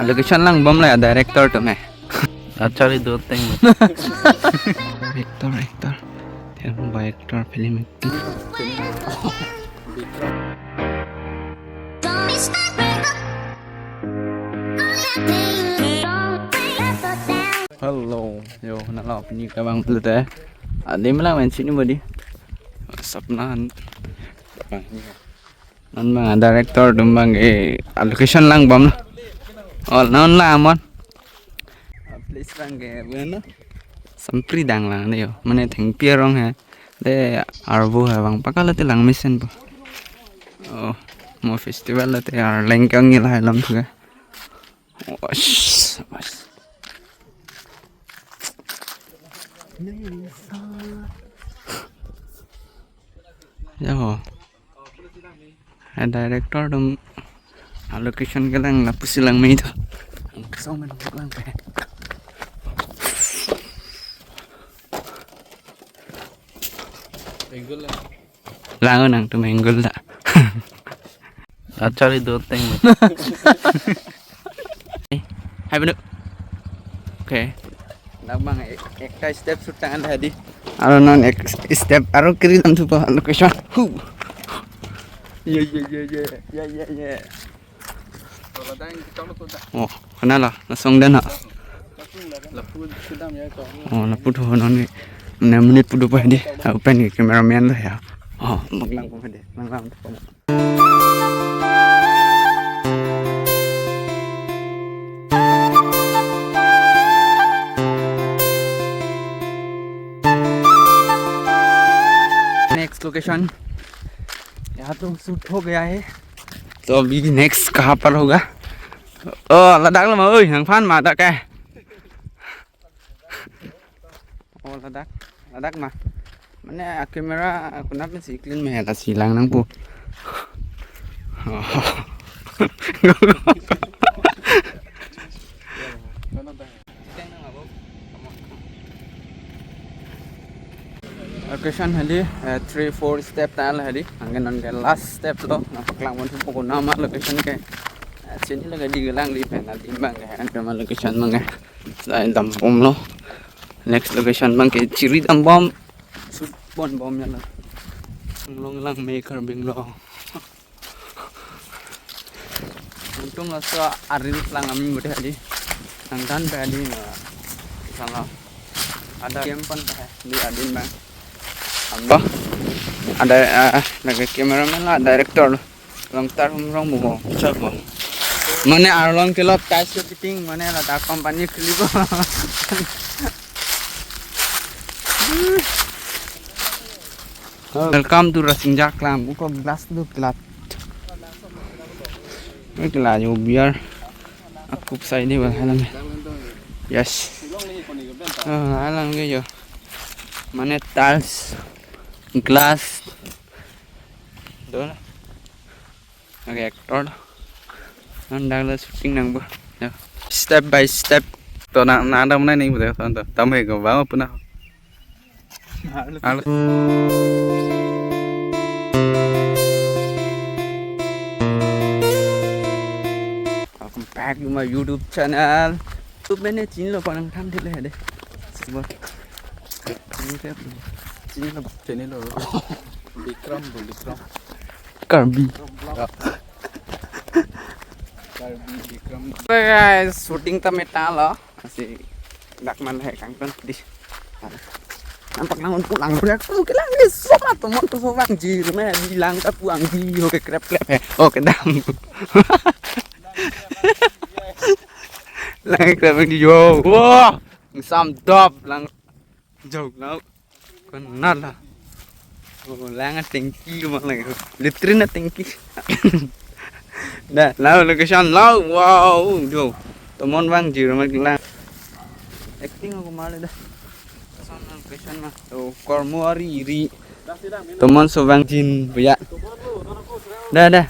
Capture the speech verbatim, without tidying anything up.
Location lang bom la director atum he. Achari do teng. Actor, actor. Dia ba actor film actor. Hello, yo, nalo pini kabang pulote. Adim lang mention ni body. Sapna han. Bang, ni. Non bang director atum bang ke location lang bom lo. Oh, non la mon. Place bang ke bueno. Sampri dang lang de yo. Mane thengpi arong he. De arvo he bang pakal te lang mesen po. Oh, mo festival te ar lengkang ni la lam tu ke. Oh, sh-, mas. Ya ho. A director atum a location kelang lapusi lang mei to. Song men lang pe. Angle lang. Lang nangtum angle ta. Achari do teng. Hai benu. Okay. Dak bang ek-, ekta step shoot tangan tadi. Aro non ek step aro kiri dan tu pa location. Hu. Ye, ye, ye, ye. Ye, ye, ye. Oh, kenal lah, langsung dan ha. Oh, lapu tu non ni. Enam menit pu do pa di. Open ke cameraman lah ya. Oh, maglang pa di. Maglang tu. Next location. यहाँ तो शूट हो गया है। तो अभी नेक्स्ट कहाँ पर होगा? Oh, ladak lo ma, oi, nangphan ma dak ke. Oh, ladak, ladak ma. Mane a camera, aku nap si clean me la si lang nangpo. Oh. Location hadi, eh, three, four step ta hadi. Anke non ke last step lo. Nangpaklang mon supo ko nama location ke. Eh, sini lagi di gelang di pen adim bang ke. Anke ma location bang ke. Lain dam bom lo. Next location bang ke chiri dam bom. Shoot bon bom ya lo. Long lang maker bing lo. Untung laso aril lang ami budi hadi. Nang dan pe hadi na. Salah. Ada game pan pa di adin bang. Apa? Ada, eh, lagi cameraman la director lo. Long tar hum rong mo. Chak mo. Mane arlong kelop tais shooting mane ladak company khuli bo. Welcome to Rasinja Klam. Uko glass do glass. Glass yo biar. Akup sai di bang halang. Yes. Ah, halang ke yo. Mane tiles, glass. Do na. Okay, actor. Non dak la shooting nang bo. Ya. Step by step. To na na dam na ning bo to. Tam he ko ba puna. Alo. Welcome back to my YouTube channel. YouTube mene chinilo panang tham thile de. Sibot. Chinilo. Chinilo. Bikram bo, Bikram. Karbi. Karbi Bikram. Hey guys, shooting ta meta lo. Asi dak man hai kangton di. Nampak nangon pulang bro. Aku kilang di soma tomon to sovang ji. Rumah bilang ta puang ji. Oke, krep krep he. Oke, dam. Lang krep di yo. Wah, sam dop lang. Jauh lau. Kenal lah. Oh, lang tengki kemang lagi. Latrine tengki. Dah, lau location lau. Wow, jo. Tomon bang jiro mat lang. Acting aku malu dah. Sana location mah. Oh, kormo ari iri. Tomon sovang jin buya. Dah, dah.